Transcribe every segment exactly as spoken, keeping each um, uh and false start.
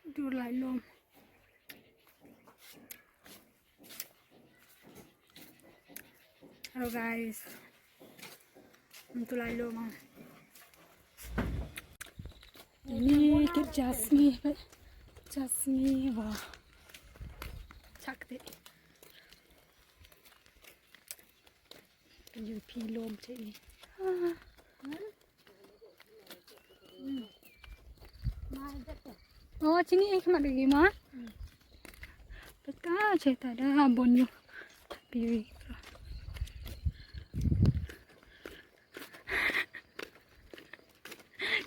Dur lai lum. Hello guys. Ym tu lai lum. Ini kit jasni, jasni wa. Chak de. Yu pi lum te ni. Ah. Oh, chini eh khmat dagi ma. Peta che ta da bon yu. Pi.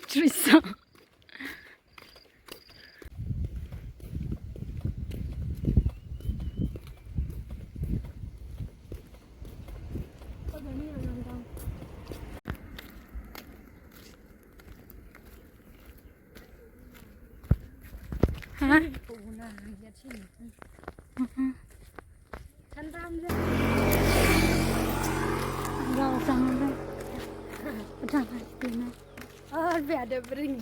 Teresa. Ha? Rau sang. Rau sang. Ar bia de bring.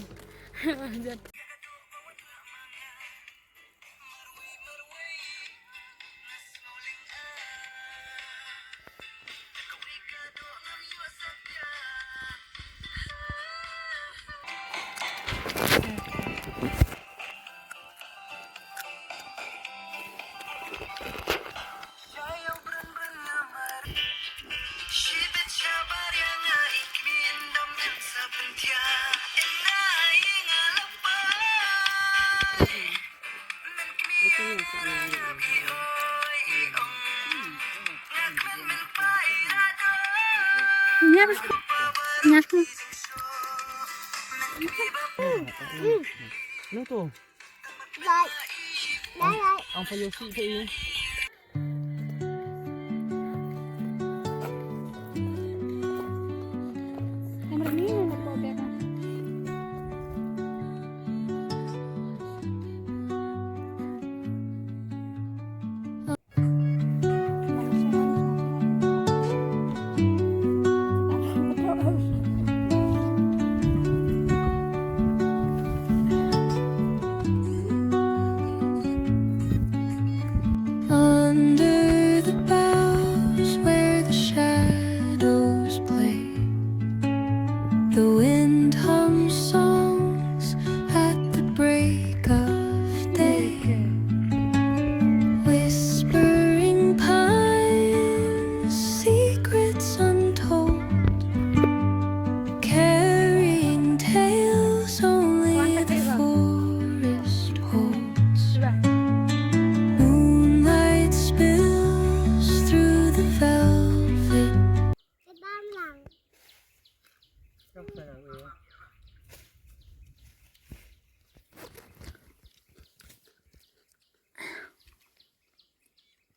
Nyah. Nyah. Ano to? Ang, ang payosi pa eh. Under the boughs where the shadows play, the wind hums songs at the break of day. Whispering pines, secrets untold, carrying tales only the forest holds. Moonlight spills through the velvet.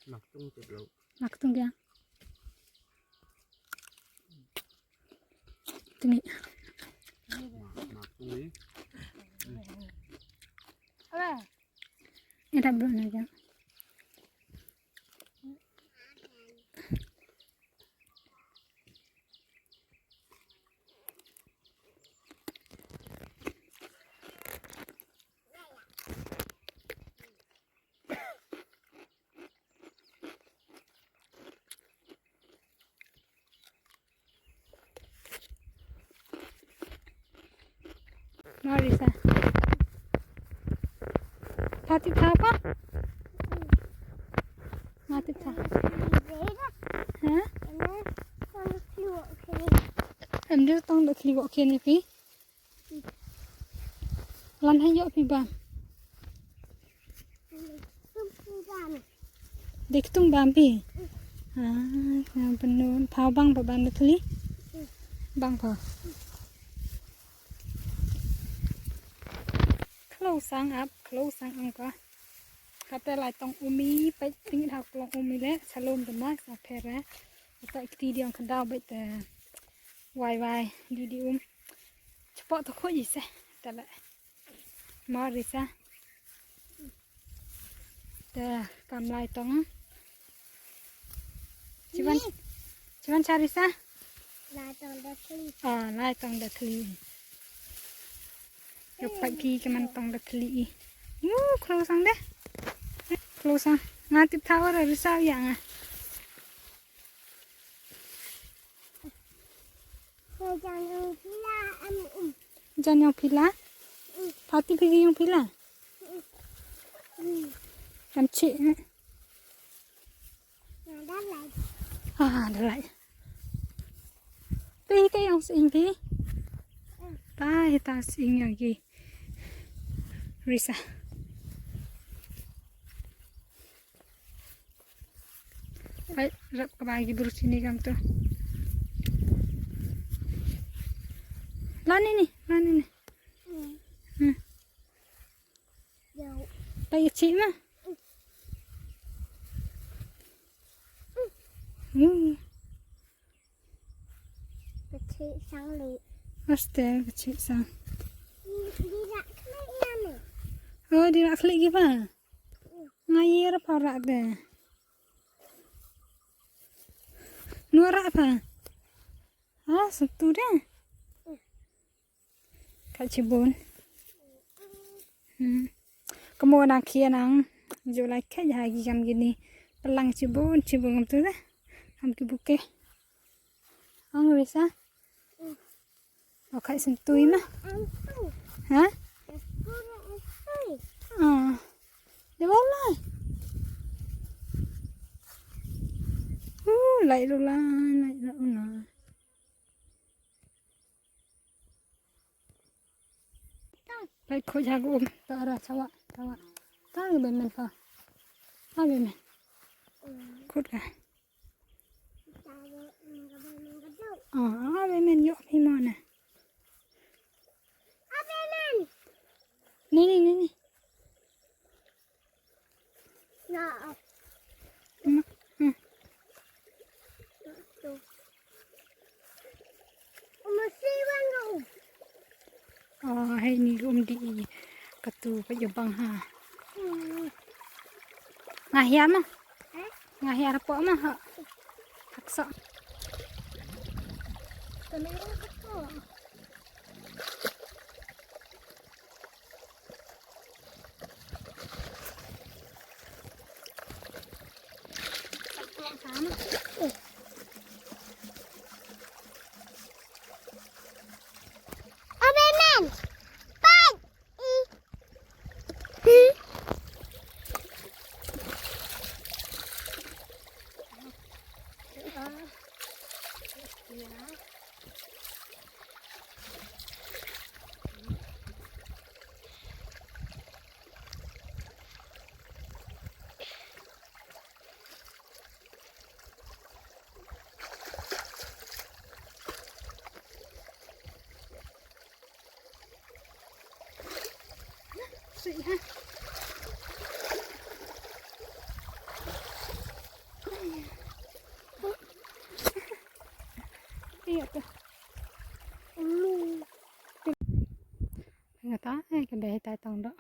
Naktung tip lo. Naktung dia. Tini. Naktung ni. Ini tak belum aja. Marisa. Pati thapa? Mati tha. Ha? Em de tang da thli wa kene pi. Lan ha ïoh phi bam. Dei ktung bam phi. Ah, nga pynun phaw bang ba ban da thli. Bang phaw. Khlou sang ap, khlou sang angka. Kata lai tong umi, peit ting ha klong umi le, salom dema sa phere. Kata ikti diong kadaw beit te. Wai wai di di um. Chapok to khuid i se. Tale. Mar risa. Te kam lai tong. Chiwan. Chiwan cha risa. Lai tong da thli. Ah, lai tong da thli. Yo pai pi ke man tong da thli i. Yu, khlosang de. Khlosang. Nga tip thaw ra risa ya nga. Jan yang pila. Pati phi yang pila. Kam chi. Ah, da lai. Te ka yang sing te. Ta hi ta sing yang ki. Risa. Ai, rap ka bai ki buru sini kam tu. Lani ni, lani ni. Hmm. Pai chi ma. Hmm. Ka chi sang li. Aste ka chi sang. Di rak klik ya me. Oh, di rak klik ki ba. Nga ye ra pa rak de. Nu rak pa. Ah, satu de. Ka chibun. Hmm. Kamu nang kia nang. Julai ka ya gi kam gini. Pelang chibun, chibun kam tu de. Kam ki buke. Ang risa. Okai sentui ma. Ha? Ah. Di bawah lah. Uh, lai lu lai, lai lu lai. Lai khoi jago. Ta ara chawa, chawa. Ta ni ben men fa. Ta ben men. Khut ka. Ah, ave men yo phi mo na. Ave men. Ni ni ni ni. Na. Hmm, hmm. Oh, hai ni rum di katu pa jabang ha. Nga hiar ma. Nga hiar po ma ha. Haksa. Iya tu. Ulu. Nga ta, eh, ka bai ta tang do.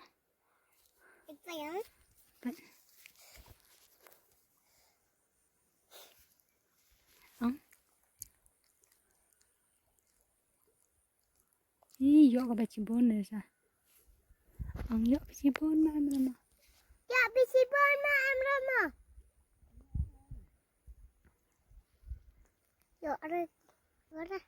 Ito yan. Ang. Ih, yo ka ba chibon ne sa. Ang yo ba chibon ma am rama. Yo ba chibon ma am rama. Yo, are. Wala.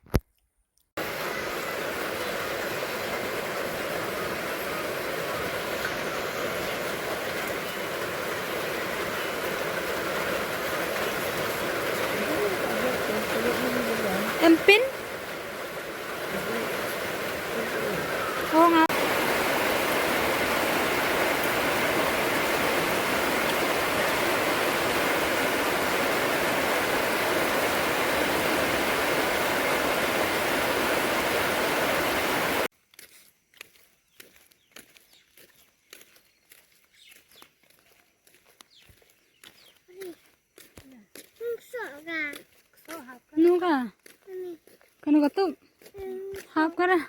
Em pin? Oh, nga. Nuka. Kanu katup. Hap kara.